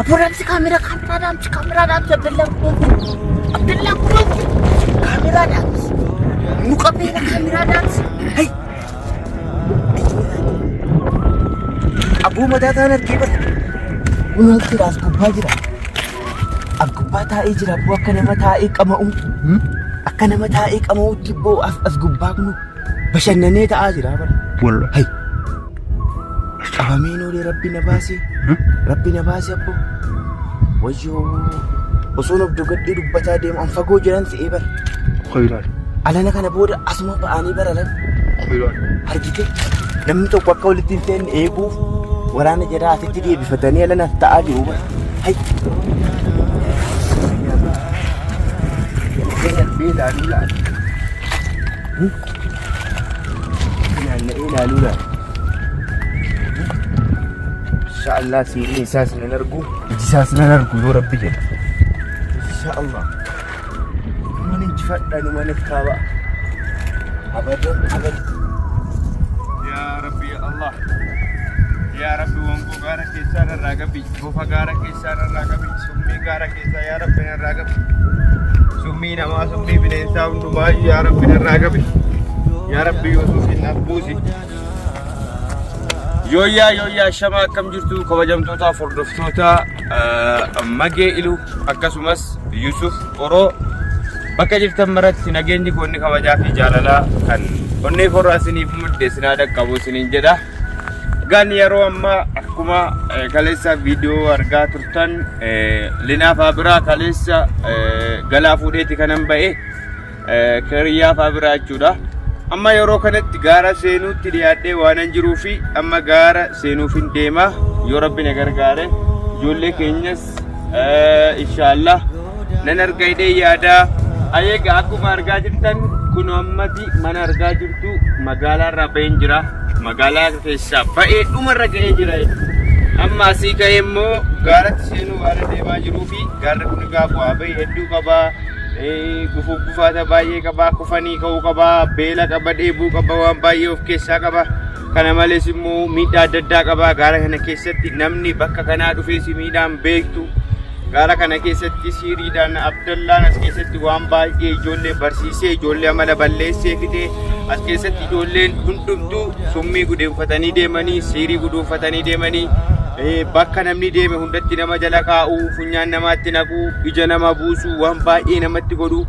Aboo dhaamsi kaameraa kaameraa dhaamsi kaameraa dhaamsi Abdallaa Kunooti. Abdallaa Kunooti. Kaameraa dhaamsi. Nu qabeera kaameraa dhaamsi. Hey. Aboo mataa taan argee bara. Kun as jira as gubbaa jira. As gubbaa taa'ee jira aboo akka nama taa'ee qama'u. Akka nama taa'ee qama'utti boo as as gubbaa kun bashannanee taa'aa jira bara. Wallah. Hey. Qabameen oolee rabbi na baase. Rabbi na baase abbo. Wayyoo. Osoon of dogadhee dubbataa deemu an fagoo jiran se'ee bara. Khayraal. Alana kana booda asuma ba'anii baralan Khayraal. argite namni tokko akka walitti hin seenne eeguuf waraana jaraa asitti deebifatanii alana as ta'aa jiru bara. Hay. Darbee ilaaluu laata? Naanna'ee ilaaluu laata? Insha Allah siilli isaas nan argu, iji isaas nan argu yoo rabbi jedhe. Insha Allah. Numan injifadha numan kaaba. Abadan abadan. Yaa Rabbi ya Allah. Yaa Rabbi wangoo gaara keessaa narraa qabi. Bofa gaara keessaa narraa qabi. Summii gaara keessaa yaa Rabbi narraa qabi. Summii namaa summii bineensaa hundumaa yaa Rabbi narraa qabi. Yaa Rabbi Yuusuufin naaf buusi. Yooyyaa yooyyaa shama akkam jirtu kabajamtootaaf hordoftoota Magee Iluu akkasumas Yusuf Oroo bakka jirtan maratti nageenyi koo inni kabajaa fi jaalalaa kan onnee korraa isiniif madde isinaa dhaqqabu isiniin jedha. Egaan yeroo ammaa akkuma kaleessa viidiyoo argaa turtan Linaa Faabiraa kaleessa galaa fuudheeti kanan ba'e. Kiriyyaa fa'aa biraa jechuudha. Amma yeroo kanatti gaara seenuutti dhiyaadhee waanan jiruu fi amma gaara seenuufin deema yoo rabbi na gargaare ijoollee keenyas inshaallah nan arga hidhee yaada. Ayeega akkuma argaa jirtan kun ammati mana argaa jirtu magaalaa irraa ba'een jira. Magaalaa keessaa ba'ee dhumarra ga'ee jira. Amma asii ka'ee immoo gaaratti seenuu waan deemaa jiruu fi gaarri kun egaa bu'aa ba'ii hedduu qaba. Gufuuf gufaata baay'ee qaba, kufanii ka'uu qaba, beela qaba, dheebuu qaba, waan baay'ee of keessaa qaba. Kana malees immoo miidhaa adda addaa qaba. Gaara kana keessatti namni bakka kanaa dhufee si miidhaan beektu. Gaara kana keessatti siiriidhaan Abdallaan as keessatti waan baay'ee ijoollee barsiisee ijoollee amala balleessee fidee as keessatti ijoolleen hundumtuu summii guduunfatanii deemanii siirii guduunfatanii deemanii bakka namni deeme hundatti nama jala kaa'uu, funyaan namaatti naquu, ija nama buusuu, waan baay'ee namatti godhu.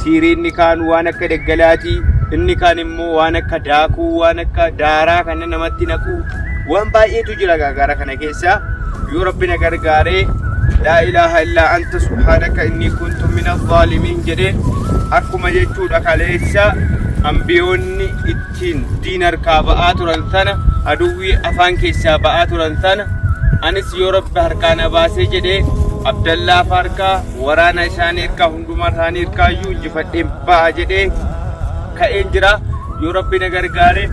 Siirii inni kaan waan akka daggalaati, inni kaan immoo waan akka daakuu, waan akka daaraa kana namatti naquu, waan baay'eetu jira gaara kana keessa. Yoo Rabbi na gargaaree laa ilaaha illaa anta subhaanaka inni kuntu mina zaalimiin jedhee akkuma jechuudha kaleessa ambiyoonni ittiin diin harkaa ba'aa turan sana aduwwii afaan keessaa ba'aa turan sana anis yoo rabbi harkaa na baasee jedhee abdallaa harkaa waraana isaanii harkaa hundumaa isaanii harkaayyuu injifadheen ba'a jedhee ka'een jira yoo rabbi na gargaare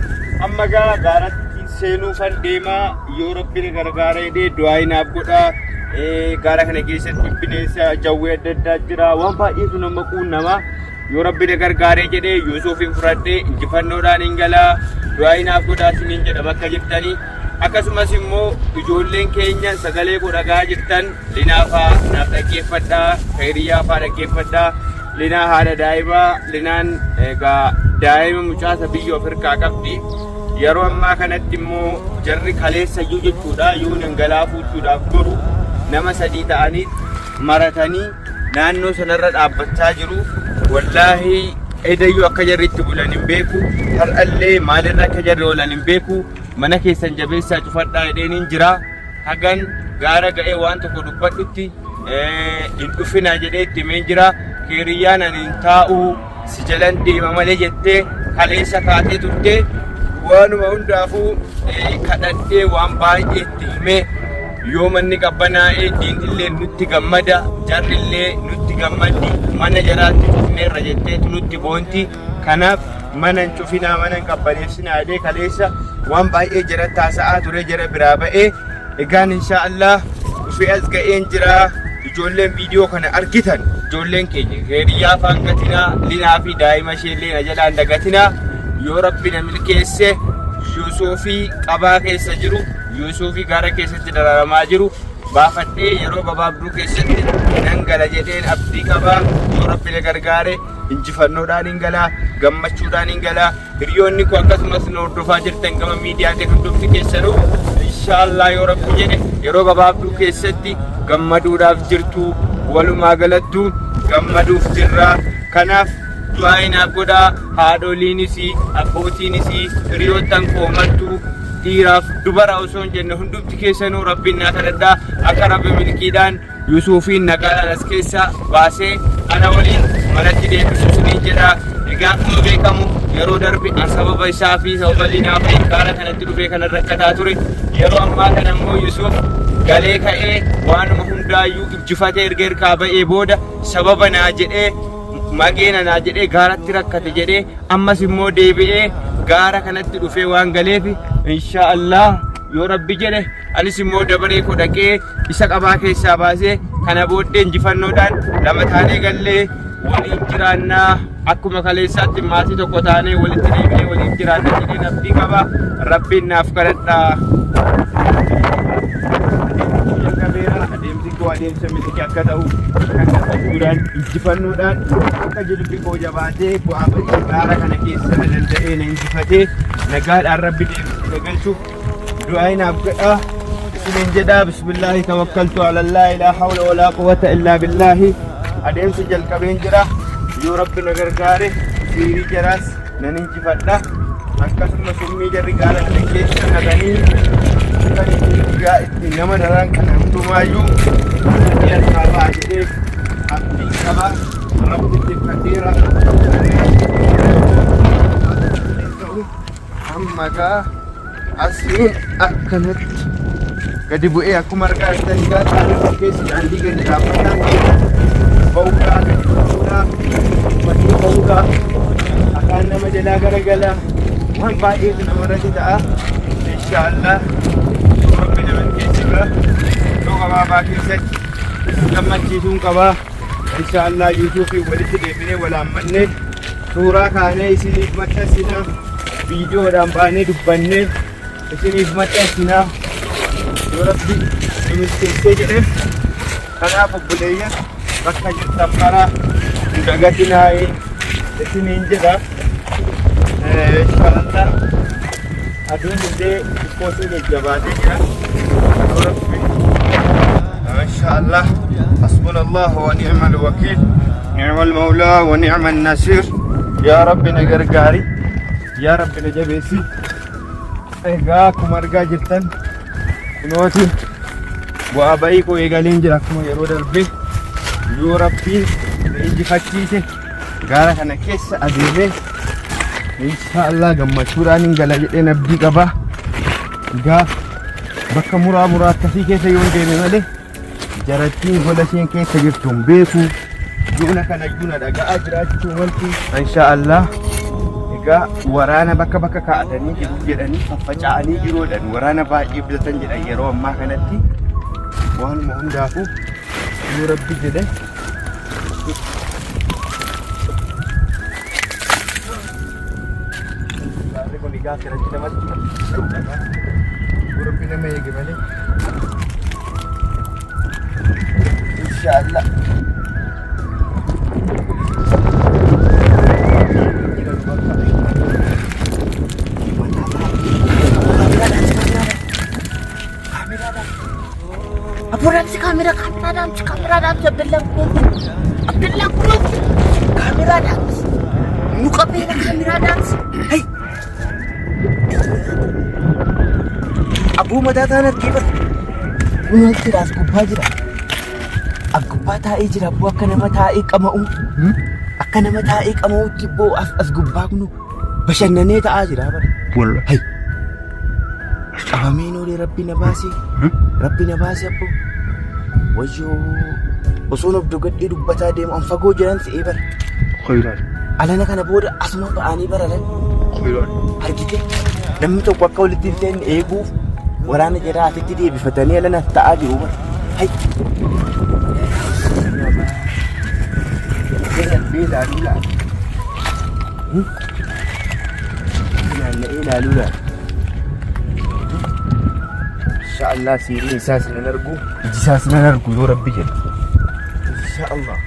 amma gaa gaaratti seenuufan deemaa yoo rabbi na gargaare jedhee du'aa naaf godhaa gaara kana keessatti bineensa jawwee adda addaa jira waan baay'eetu nama quunnama Yoo rabbi na gargaaree jedhee Yuusuufin fudhadhee injifannoodhaan hin galaa du'aa'ii naaf godhaa isiniin jedha bakka jirtanii. Akkasumas immoo ijoolleen keenya sagalee koo dhagaa jirtan Linaa faa naaf dhaggeeffadhaa, Khayriyaa faa dhaggeeffadhaa. Linaa haadha daa'imaa, Linaan egaa daa'ima mucaasa biyya of hirkaa qabdi. Yeroo ammaa kanatti immoo jarri kaleessa iyyuu jechuudha yoo dhangala'aa fuuchuudhaaf godhu nama sadii ta'anii maratanii naannoo sanarra dhaabbachaa jiru. Wallaahi edayyuu akka jarri itti bulan hin beeku. Har'allee maalirra akka jarri oolan hin beeku. Mana keessan jabeessaa cufadhaa jedheeniin jira. Hagan gaara ga'ee waan tokko dubbadhutti hin dhufinaa jedhee itti himeen jira. Keeriyyaan ani hin taa'u si jalan deema malee jettee kaleessa kaatee turte. Waanuma hundaafuu kadhadhee waan baay'ee itti himee Yoo manni qabbanaa'e diinillee nutti gammada, jarrillee nutti gammaddi, mana jaraatti cufneerra jetteetu nutti boonti. Kanaaf mana hin cufinaa, mana hin qabbaneessinaa jedhee kaleessa waan baay'ee jara taasa'aa ture jara biraa ba'ee. Egaan insha Allah dhufee as ga'een jira. Ijoolleen viidiyoo kana argitan ijoolleen keenya hiriyaa afaan gatinaa linaa fi daa'ima isheellee na jalaan dagatinaa yoo rabbi na milkeesse Yusuufii qabaa keessa jiru Yusuufii gaara keessatti dararamaa jiru baafadhee yeroo gabaabduu keessatti nan gala jedheen abdii qabaa yoo rabbi na gargaare injifannoodhaan hin galaa gammachuudhaan hin galaa hiriyoonni koo akkasumas nu hordofaa jirtan gama miidiyaatiin hundumti keessanuu inshaallah yoo rabbi jedhe yeroo gabaabduu keessatti gammaduudhaaf jirtu walumaa galattu gammaduuf jirra kanaaf du'aa naaf godhaa haadholiinis abbootiinis hiriyoottan koo martuu dhiiraaf dubara osoo hin jenne hundumti keessanuu rabbiin naa kadhadhaa akka rabbi milkiidhaan Yusuufiin nagaadhaan as keessaa baasee ana waliin manatti deebisu isiniin jedha. Egaa akkuma beekamu yeroo darbe an sababa isaa fi sababa Linaa fi gaara kanatti dhufee kana rakkataa ture. Yeroo ammaa kana immoo Yusuuf galee ka'ee waanuma hundaayyuu injifatee erga hirkaa ba'ee booda sababa naa jedhee mageena naa jedhee gaaratti rakkate jedhee ammas immoo deebi'ee gaara kanatti dhufee waan galeef insha Allah yoo rabbi jedhe anis immoo dabaree koo dhaqee isa qabaa keessaa baasee kana booddee injifannoodhaan lama taanee gallee waliin jiraannaa akkuma kaleessaatti maatii tokko taanee walitti deebinee waliin jiraanna jedheen abdii qaba rabbiin naaf kadhadhaa. Jalqabeera adeemsi koo adeemsa milkii akka ta'u kan gammachuudhaan injifannoodhaan akka jilbi koo jabaatee bu'aa ba'ii gaara kana keessa na danda'ee na injifatee nagaadhaan rabbi deebisee na galchuuf du'aa naaf godhaa isiniin jedhaa bismillaahi tawakkaltu alallaahi laa hawla walaa quwwata illaa billaahi adeemsa jalqabeen jira yoo rabbi na gargaare siirii jaraas nan injifadha akkasuma summii jarri gaara kana keessa naqanii kan ittiin dhiigaa ittiin nama daraan kana hundumaayyuu ni harkaa ba'a jedhee abdiin qaba rabbi xiqqateera amma gaa asiin akkanatti gadi bu'ee akkuma argaa jirtan egaa xaaliin keessa daandii gadi dhaabbataa ba'uudhaa gadi ba'uudhaa uffatee ba'uudhaa afaan nama jalaa garagala waan baay'eetu namarratti ta'a inshaallah rabbi nama keessa egaa yeroo gabaabaa keessatti gammachiisuun qabaa inshaallah yuutuubiin walitti deebinee wal haammannee suuraa kaanee isiniif maxxansina viidiyoodhaan baanee dubbannee isiniif maxxansina yoo rabbi nu milkeessee jedhe kanaaf obboleeyyan bakka jirtan mara hin dagatinaayi isiniin jedha inshaallah aduun illee xiqqoo ishee jajjabaatee jira yoo rabbi Masha Allah hasbunallah wa ni'mal wakiil ni'mal mawlaa wa ni'mal nasiir yaa rabbi na gargaari yaa rabbi na jabeessi egaa akkuma argaa jirtan kunooti bu'aa ba'ii koo eegaleen jira akkuma yeroo darbe yoo rabbiin na injifachiise gaara kana keessa adeemee insha Allah gammachuudhaan hin gala jedheen abdii qaba egaa bakka muraa muraa akkasii keessa yoo deeme malee jarattiin gola isheen keessa jirtu hin beeku. Yoona kana iyyuu na dhaga'aa jiraachuu malti. Insha Allah. Egaa waraana bakka bakka kaa'atanii jiru jedhanii faffaca'anii jiru jedhan waraana baay'ee bitatan jedhan yeroo ammaa kanatti waanuma hundaafuu yoo rabbi jedhe Gaarri kun egaa asirratti namatti caccaba. Rabbi nama eege malee. Inshaallah. Aboo dhaamsi kaameraa kaameraa dhaamsi kaameraa dhaamsi Abdallaan kunoo Abdallaan kunoo kaameraa dhaamsi nu qabeera kaameraa dhaamsi. Hey! Aboo mataa taan argee bara. Kunoo jira as gubbaa jira. As gubbaa taa'ee jira aboo akka nama taa'ee qama'u. Akka nama taa'ee qama'utti boo as gubbaa kunoo bashannanee taa'aa jira bara. Wallah. Hey! Qabameen oolee rabbi na baasee. Rabbi na baasee abbo. Wayyoo osoon of dogadhee dubbataa deemu an fagoo jiran se'ee bara. Khayraal. Alana kana booda asuma ba'anii baralan Khayraal. argite namni tokko akka walitti hin seenne eeguuf waraana jaraa asitti deebifatanii alana ta'aa jiru bara. Hay. Naanna'ee ilaaluu laata? Naanna'ee ilaaluu laata? Insha Allah siiriin isaas nan argu, iji isaas nan argu yoo Rabbi jedhe. Insha Allah.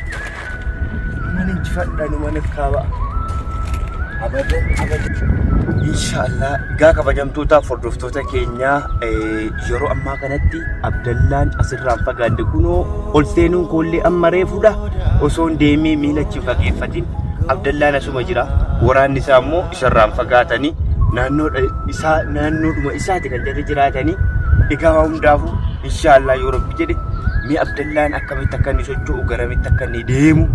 Numan injifadha, numan kaaba. Abadan abadan. Insha Allah egaa kabajamtootaaf hordoftoota keenyaa, yeroo ammaa kanatti Abdallaan asirraan fagaadde. Kunoo ol seenuun koollee amma reefudha. Osoo hin deemee miila achi hin fageeffatin Abdallaan asuma jira. Waraanni isaa immoo isarraan fagaatanii naannoo isaa, naannoodhuma isaati kan jarri jiraatanii. Egaa waa hundaafuu insha Allah yoo Rabbi jedhe, mee Abdallaan akkamitti akka inni socho'u, garamitti akka inni deemu,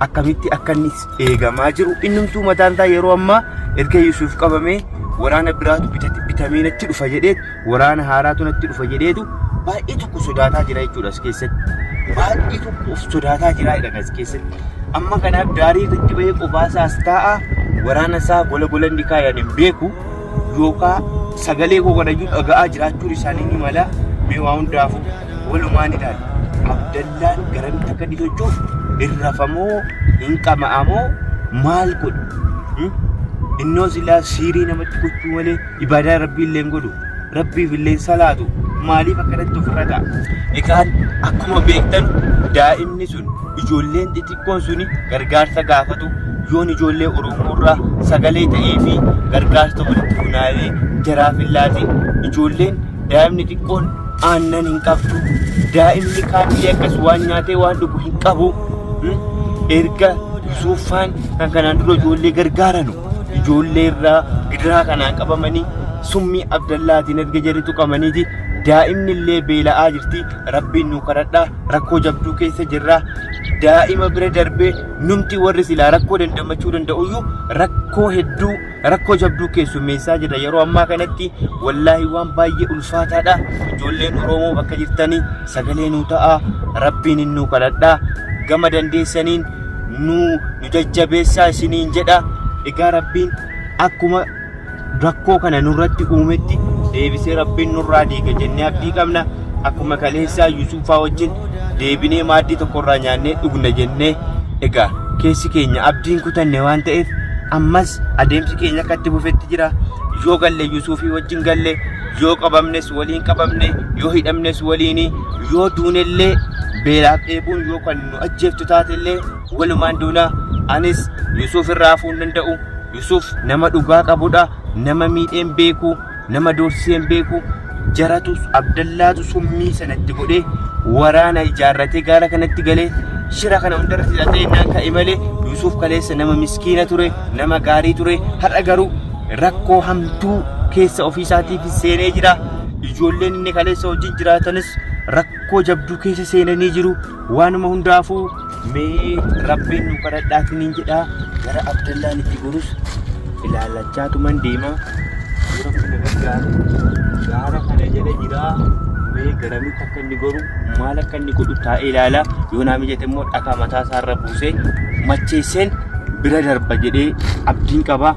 akkamitti akka inni eegamaa jiru, innumtuu mataan isaa yeroo ammaa erga Yusuuf qabamee waraana biraatu bitamee natti dhufa jedheetu, waraana haaraatu natti dhufa jedheetu baay'ee tokko sodaataa jira jechuudha as keessatti. Baay'ee tokko of sodaataa jira jedha as keessatti. Amma kanaaf daarii irratti bahee qophaa isaas taa'a, waraana isaa gola gola inni kaayan hin beeku, yookaan sagalee koo kanayyuu dhaga'aa jiraachuun isaanii ni mala. Mee waa hundaafuu walumaan ilaala. Abdallaan garamitti akka inni socho'u, hin rafamoo, hin qama'amoo, maal godha? Innoo silaa siirii namatti gochuu malee ibaadaa Rabbii illee hin godhu. Rabbiif illee hin salaatu. Maaliif akkanatti ofirra ta'a? Egaan akkuma beektan daa'imni sun, ijoolleen xixiqqoon suni gargaarsa gaafatu. Yoon ijoollee Oromoo irraa sagalee ta'ee fi gargaarsa walitti funaanee jaraaf hin laatin, ijoolleen, daa'imni xiqqoon aannan hin qabdu. Daa'imni kaanillee akkas waan nyaatee waan dhugu hin qabu. Erga Yusuuffaan kan kanaan dura ijoollee gargaaranu ijoollee irraa gidiraa kanaan qabamanii, summii Abdallaatiin erga jarri tuqamaniiti, daa'imni illee beela'aa jirti. Rabbiin nu kadhadhaa, rakkoo jabduu keessa jirra. Daa'ima bira darbee numti warri silaa rakkoo dandamachuu danda'uyyuu rakkoo hedduu, rakkoo jabduu keessummeessaa jirra yeroo ammaa kanatti. Wallaahi waan baay'ee ulfaataadha. Ijoolleen Oromoo bakka jirtanii sagalee nuu ta'a, Rabbiin nu kadhadhaa, gama dandeessaniin nu nu jajjabeessaa isiniin jedha. Egaa Rabbiin akkuma rakkoo kana nurratti uumetti deebisee Rabbiin nurraa diiga jennee abdii qabna. Akkuma kaleessaa Yusuufaa wajjin deebinee maaddii tokkorraa nyaannee dhugna jennee egaa keessi keenya abdiin kutanne waan ta'eef, ammas adeemsi keenya akka itti fufetti jira. Yoo galle Yusuufii wajjin galle, yoo qabamnes waliin qabamne, yoo hidhamnes waliini, yoo duunellee, beelaaf dheebuun yoo kan nu ajjeeftu taatellee walumaan duuna. Anis Yusuuf irraa hafuu hin danda'u. Yusuuf nama dhugaa qabudha, nama miidheen beeku, nama doorsiseen beeku. Jaratu, Abdallaatu summii sanatti godhee waraana ijaarratee gaara kanatti galee shira kana hundarra hidhatee innaan ka'e malee, Yusuuf kaleessa nama miskiina ture, nama gaarii ture. Har'a garuu rakkoo hamtuu keessa ofii isaatiif seenee jira. Ijoolleen inni kaleessa wajjin jiraatanis rakkoo jabduu keessa seenanii jiru. Waanuma hundaafuu mee Rabbiin nu kadhadhaatiniin jedha. Gara Abdallaan itti gorus ilaalachaatuman deema. Yoo Rabbi na gargaaru gaara kana jala jira. Mee garamitti akka inni goru, maal akka inni godhu taa'ee ilaala. Yoo naa mijate immoo dhakaa mataa isaarra buusee macheesseen bira darba jedhee abdiin qaba.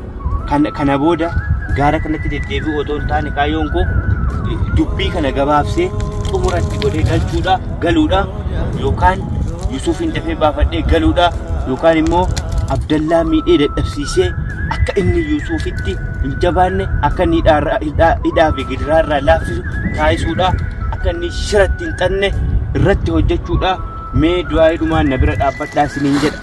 Kana booda gaara kanatti deddeebi'u otoo hin taane, kaayyoon koo dubbii kana gabaabsee xumuratti godhee galchuudha, galuudha, yookaan Yusuufin dafee baafadhee galuudha, yookaan immoo Abdallaa miidhee dadhabsiisee akka inni Yusuufitti hin jabaanne, akka inni hidhaa fi gidiraa irraa laaffisu taasisuudha, akka inni shiratti hin xanne irratti hojjechuudha. Mee du'aa'ii dhumaan na bira dhaabbadhaa isiniin jedha.